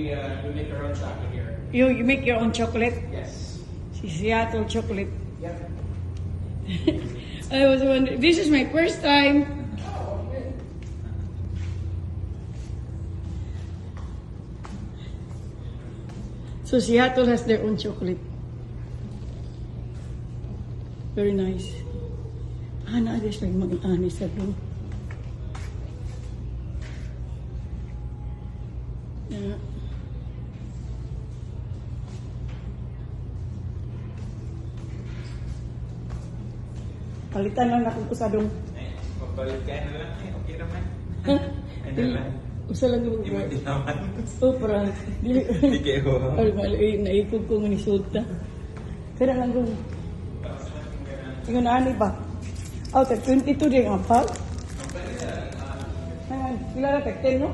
We make our own chocolate here. You make your own chocolate? Yes. Si Seattle chocolate. Yep. I was wondering, this is my first time. So Seattle has their own chocolate. Very nice. Ah, naa sila mga ani sa do. Yeah. Palitan lang na kung usadong. Ay, magpalit ka na lang. Ay, okay naman. Ano lang. Usa lang yung Di mo tinaman. Oh, para dili. Di kayo. Ay, mali, naikog ko nga ni Sulta. Kaya lang kung ingon ani ba? Oh, tag 22 din ang pag. Ayan, pila na tag 10, no?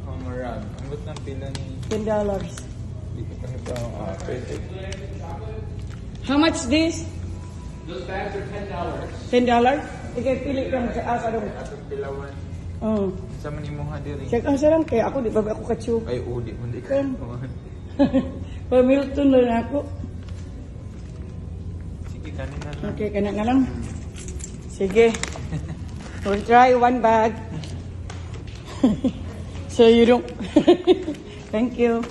Oh, marag. Ang ba't ng pila ni... $10. Di ko pa ba ah, pwede. How much this? Those bags are $10. $10? Ikaw, pili ka mo sa asa dong. Atong pilawan. Oh. Sa man imuha diri. Check ang sarang kaya ako, di ba ba ako katsu? Ay, uli mo di ka. Kan. Pa Milton na ako. Sige, kanina lang. Okay, kana na lang. Sige. We'll try one bag. So you don't. Thank you.